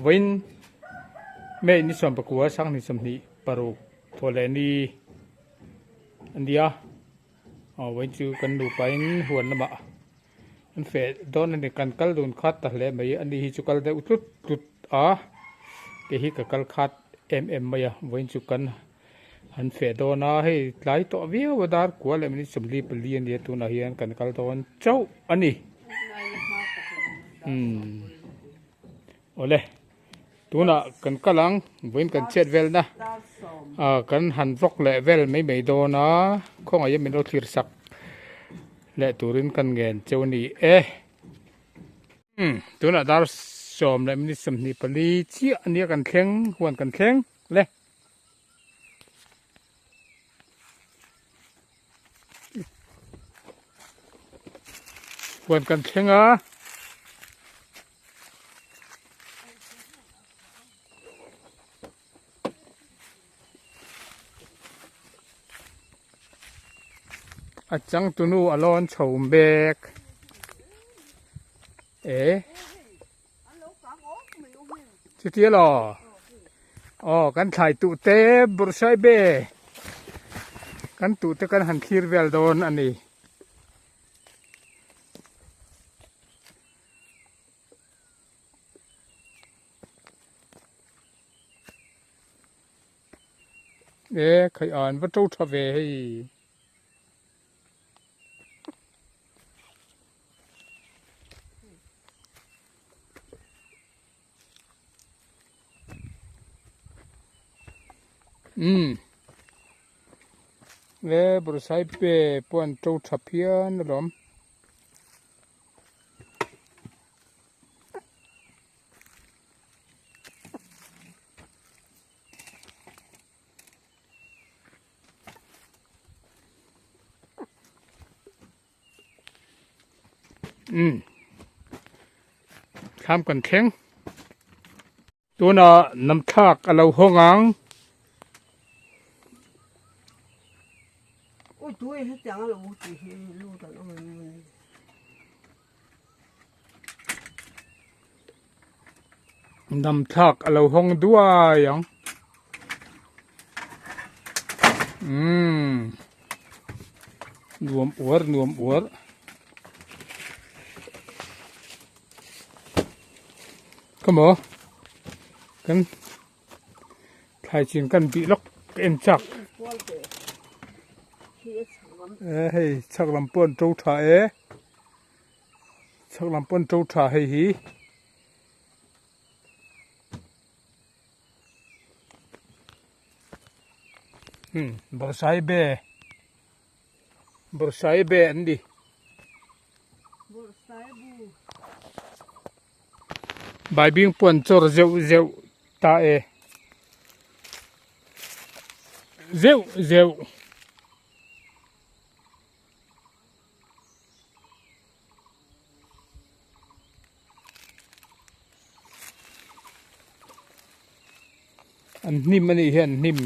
Vawiin May ni 19 2026 thaw leh ni a nia. Aw vawiin chu kan nupa in huan lamah an feh dawn a ni. Kan kal dun khat ta hle mai. Ani hi chu kal deuh tlut tlut a, kei hi ka kal khat em em mai a. Vawiin chu kan han feh dawn a, hei tlai tawh viau a dar kua leh minute 44 a nia tunah hian kan kal dawn chauh a ni. Umm awle tunah kan kal ang vawiin kan chhiat velna ah kan han vawk leh vel mai mai dawn a khawngaih min lo thlir sak leh turin kan ngen cheu a ni e. Umm tunah dar 10 leh minute 24 chiah a nia kan thleng huan kan thleng le. Huan kan thleng a. A changtunu a lawn chho mek e. Chutia law aw kan thlai tuh te bawrhsai be kan tuh te kan han thlir vel dawn a ni. E khai an va to tha ve hei. Umm le bawrhsai pe pawh an to tha phian alawm. Umm thlam kan thleng tunah nam thlak a lo hawng ang. Nam thlak a lo hawng duai ang. Umm nuam uar nuam uar. Come on. Kan thlai chin kan bih lawk ka en chak. E hei chhak lam pawh an to tha e. Chhak lam pawh an to tha hei hi. Hmm bawrhsai be bawrhsai be an ni. Baibing pawh an chawr zeuh zeuh ta e zeuh zeuh. An hnim a nih hian hnim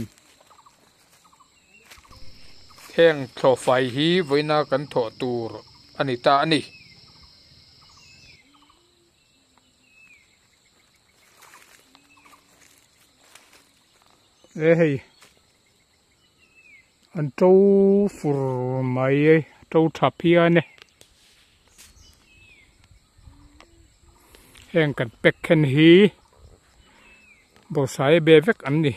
heng thlawhfai hi vawiina kan thawh tur a ni ta a ni. E hei an to fur mai e to tha phian e heng kan pack khen hi bawrhsai be vek an ni.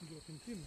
Duh hrim hrim.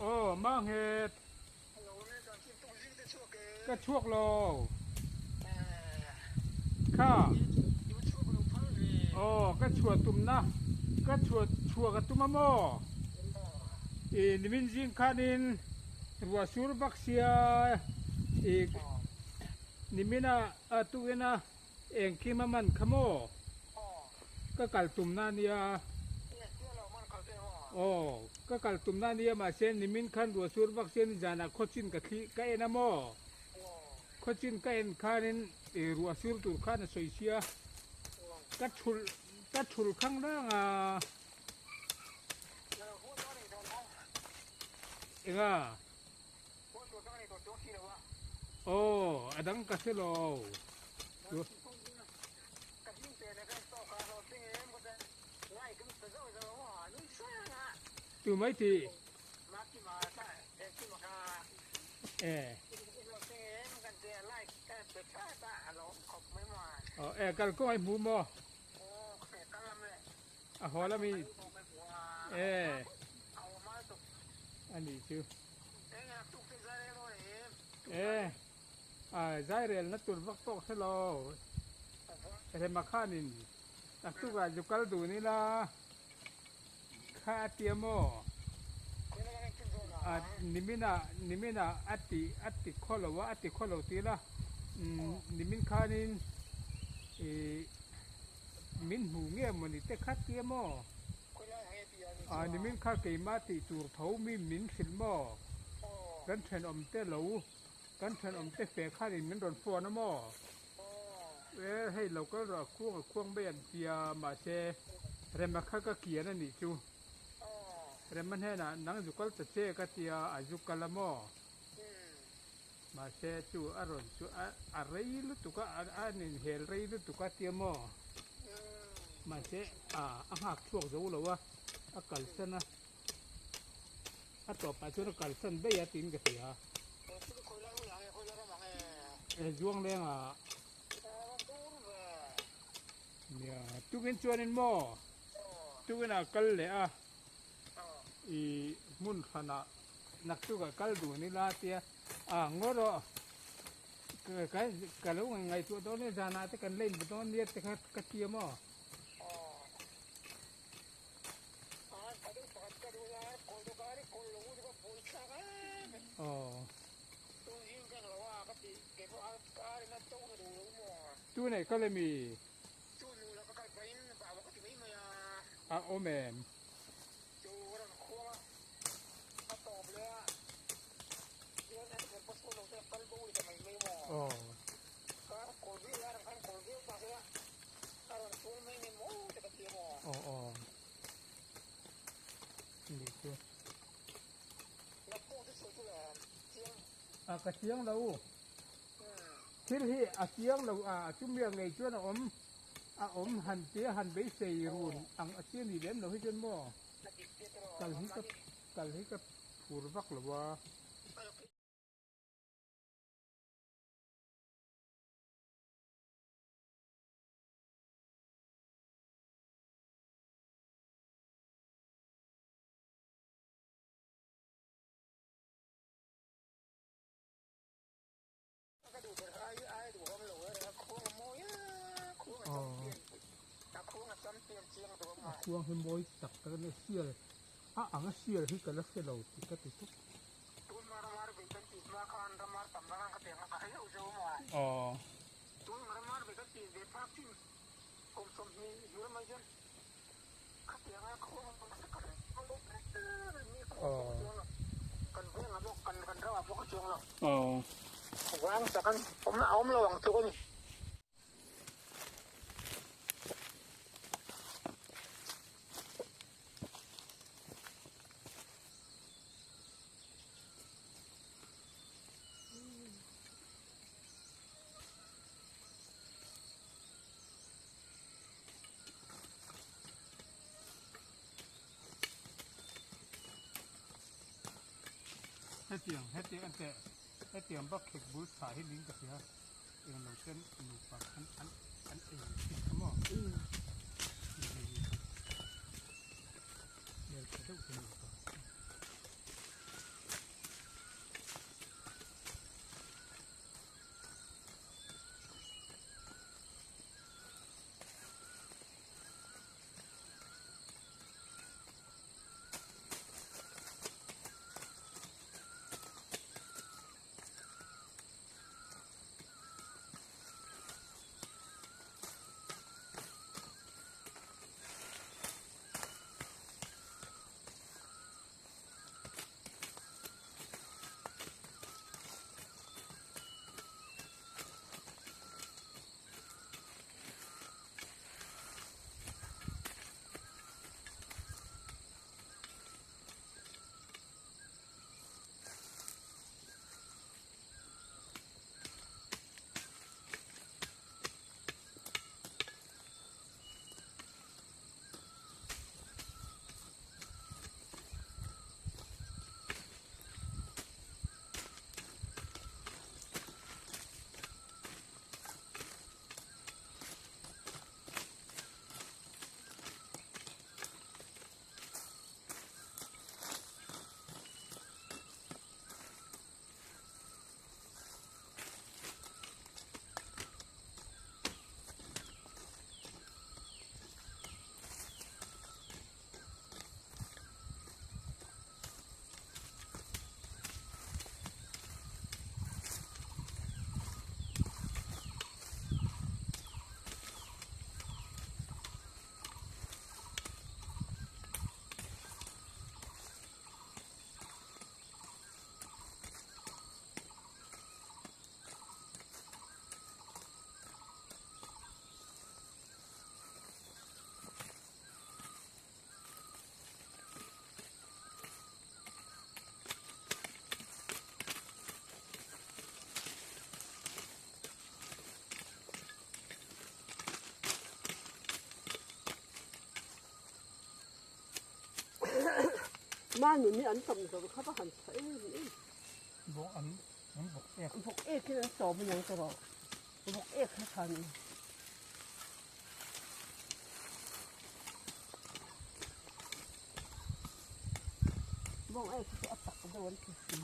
Aw Manghet. Ka chhuak lo. Kha. Aw ka chhuah tumna ka chhuah chhuah ka tum a maw? I nimin zing khanin ruah sur vak sia i nimina a tukin a engkim a man kha maw? Ka kal tumna a nia. Aw ka kal tumna a nia mahse nimin khan ruah sur vak sia nizanah khawchin ka thli ka en a maw? Khawchin ka en khanin i ruah sur tur khan a sawi sia. Ka thulh ka thulh khang rang a. Enga? Aw a dang ka hre lo. Tu mai tih? E kal kawng ai hmu maw? A haw lam i e a nih chu. E a zai rel na tur vak pawh hre lo. Rema khanin a tukah zu kal dun ila. Kha a ti a maw? A niminah niminah a ti a ti khaw lo a, a ti khaw lo tih la nimin khanin ih. Min hmu nge mawni te kha tia maw? A nimin kha keimah tih tur tho mi min hrilh maw? Kan thenawm te lo, kan thenawm te fe khanin min rawn phone a maw? E hei lo kal rawh a khuang a khuang mai an tia mahse Rema kha ka kian a nih chu. Rema hnenah nang zu kal ta che ka tia a zu kal a maw? Mahse chu a rawn chu a rei lutuk a, a inhel rei lutuk a tia maw? Mahse a nghak chhuak zo lo a, a kalsan a, a tawpah chuan a kalsan daih a tiin ka ti a. Zuangleng ah. Nia, tukin chuanin maw? Tukin ah kal leh a, i hmun hranah. Naktuk ah kal dun ila tia a ngaw rawh ka ka lo ngaihtuah dawn nia zanah te kan la inbu dawn nia te kha ka tia maw. Aw. Tunei kal emi? A awm em? A ka chiang lo thil hi a chiang lo a chumi ang ngei chuan a awm a awm han tia han beisei run ang a chiang ni lem lo hi chuan maw. Kal hi ka kal hi ka phur vak lo a. A khuang hi mawi tak tak a nia sial a ang a sial hi ka la hre lo tih ka ti tawp. Aw. Aw. Hetiang hetiang an teh hetiang bakkhek bul tha hi ning ka hria englo ten nupa an an an ei thin kha maw hmel tha deuh te nupa. Manuni an tam zawrh kha va han tha em em. Bawk an an bawk ek. Bawk ek in an sawm aniang ka rawh. Bawk ek kha tha ni. Bawk ek chu a tak deuh an ti si.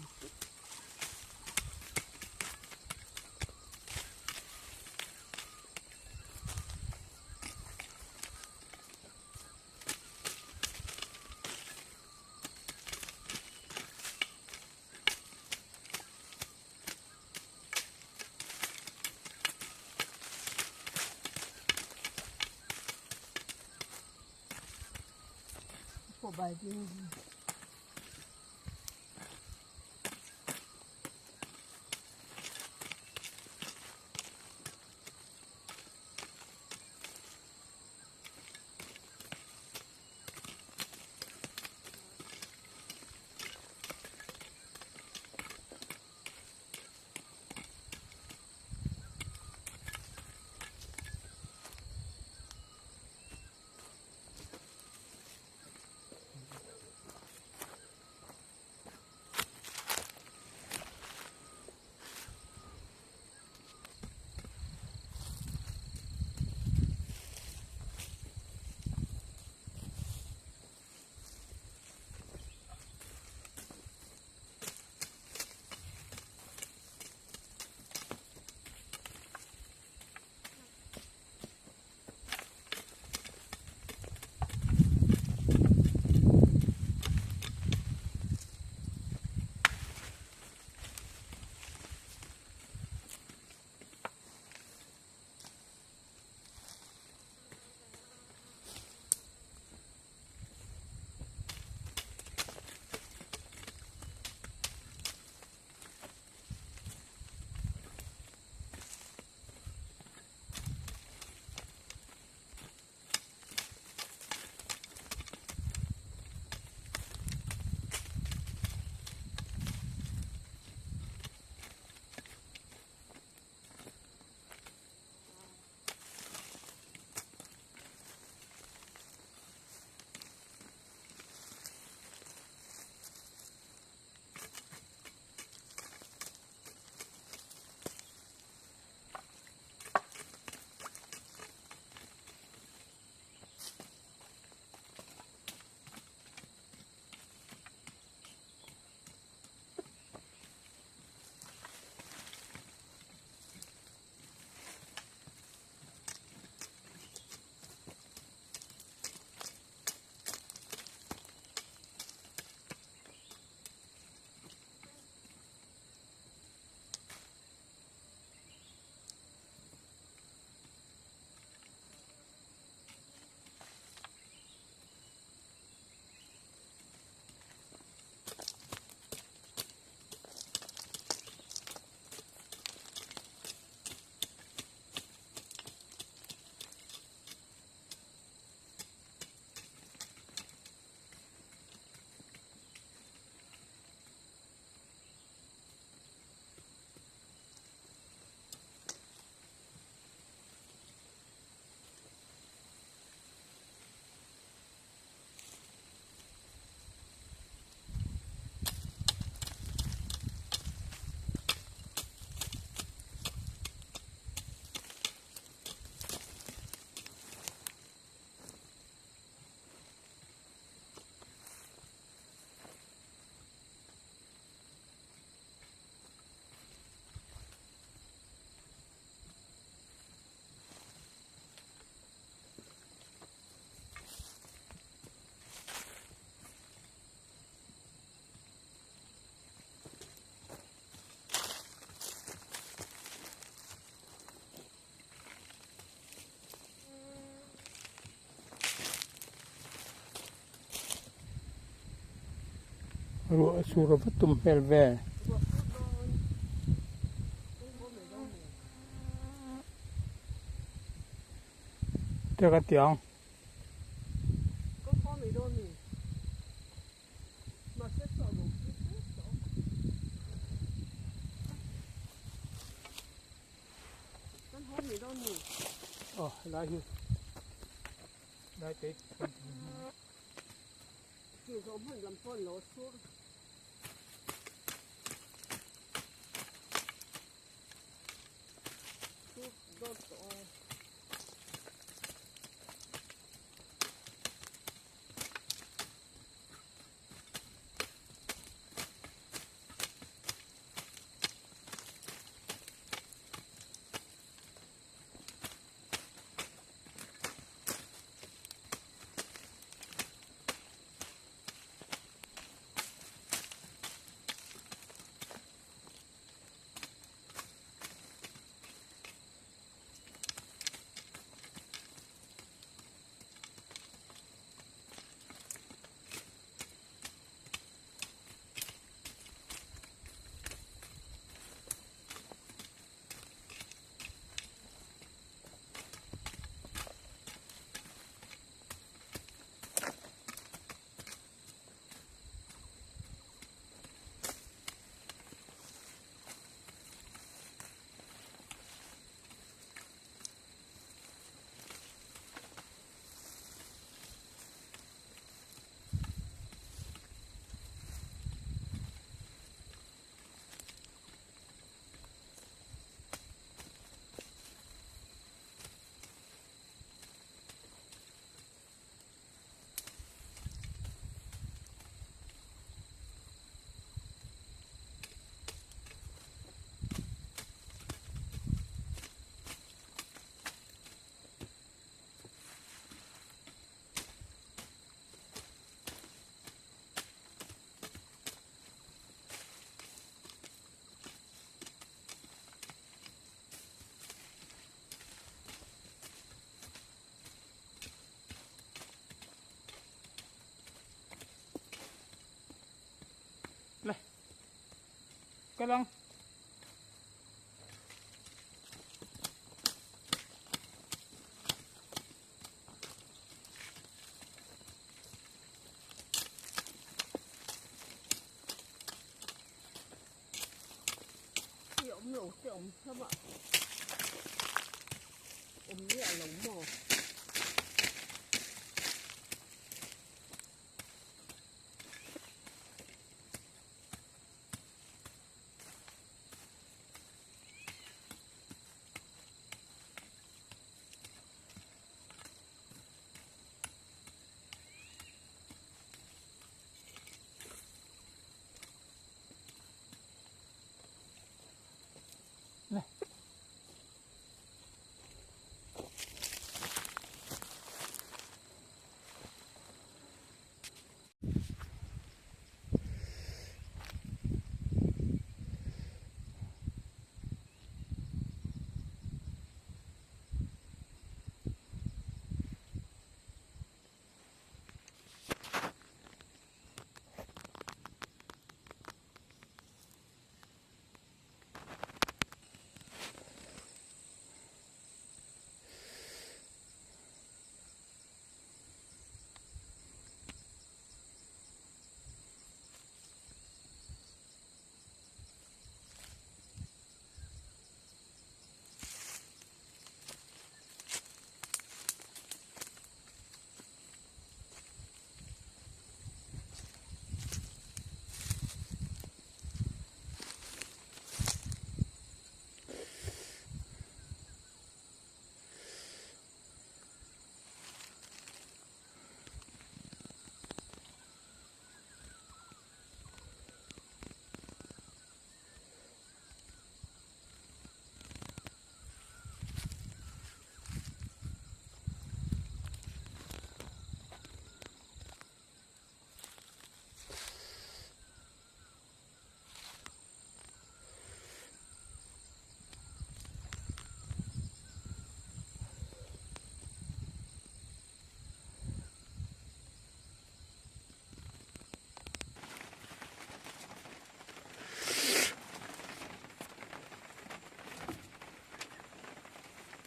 Pawh bai ding. Ruah a sur a va tum hmel ve. Te ka ti ang. Aw helai hi lai te. Tih zawh hman lam pawh an lo sur. Sur dawn tawh a. Le kal ang. I awm lo te awm hlawm a, awm miah lo maw?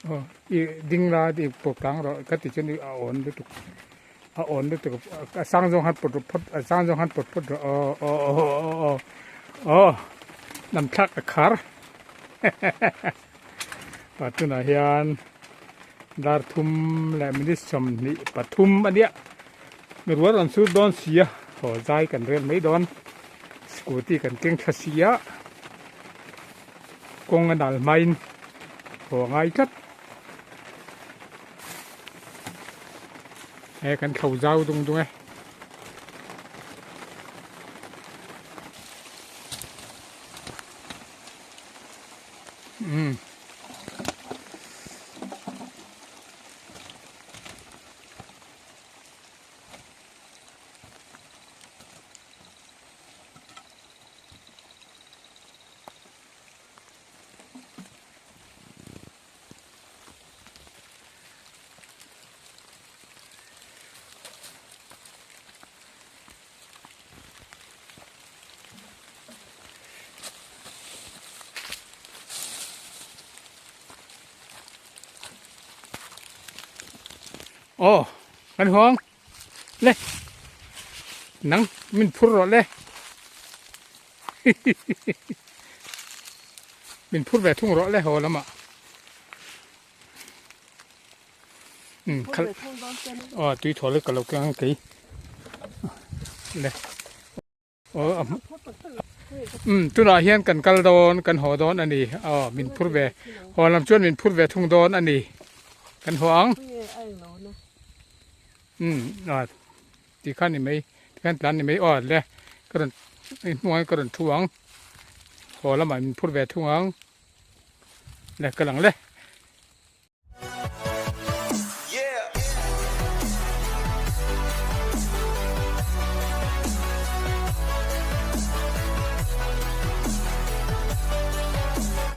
Aw i ding la i pawt tlang rawh ka ti chuan a awn lutuk a awn lutuk a sang zawng han pawt rawh phawt a sang zawng han pawt phawt rawh aw aw aw aw aw aw lam thlak a khar ah tunah hian dar thum leh minute 23 a nia mi rual rawn sur dawn si a. Thaw zai kan rel mai dawn. Scooty kan keng tha si a, kawng a nal hmain haw a ngai tlat. He kan thlo zau dung dung e. Umm. Aw kan huang le nang min phur rawh le min phur ve thung rawh le haw lamah um khal aw tui thaw lek ka lo keng ang kei le Umm tunah hian kan kal dawn kan haw dawn a ni aw min phur ve haw lam chuan min phur ve thung dawn a ni kan haw ang umm a ti khan ni mai ti khan tlan ni mai aw le ka rawn hnuai ka rawn thu ang haw lamah min phur ve thung ang le ka lang le.